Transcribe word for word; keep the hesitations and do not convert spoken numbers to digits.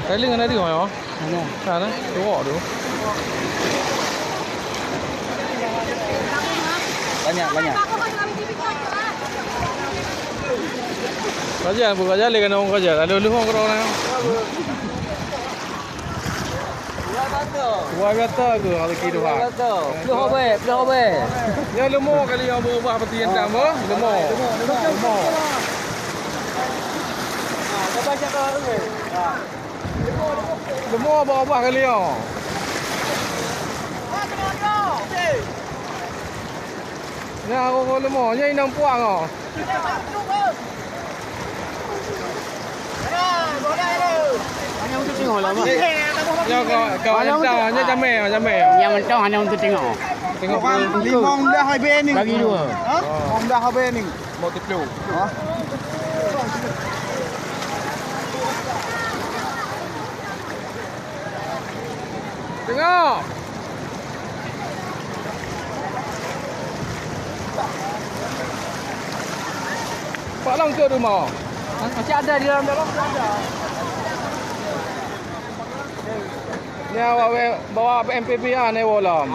Kali ngan ada mai, oh. Mana? Sana, tengok tu. Banyak, banyak. Raja, bu raja le kena orang raja. Lalu lu orang orang. Luar biasa tu rezeki Tuhan. Ploh obek, ploh obek. Ya lemo kali yang berubah peti yang tam, oh. Lemo. Lemo. Lemo berubah kali ya. Ya, orang lemo, ya inang puang oh. Nyoe ka, ka wanita, nyoe jamé, jamé. Nyang mantong hana untuk tengok. Tengok. Limong dah habis ni. Bagi dua. Ha? Limong dah habis ni. Mau tipluk. Ha? Tengok. Pak Long ke rumah? Masih ada di dalam, dalam ada. Ni awak we-, bawa M P P A ni bolam.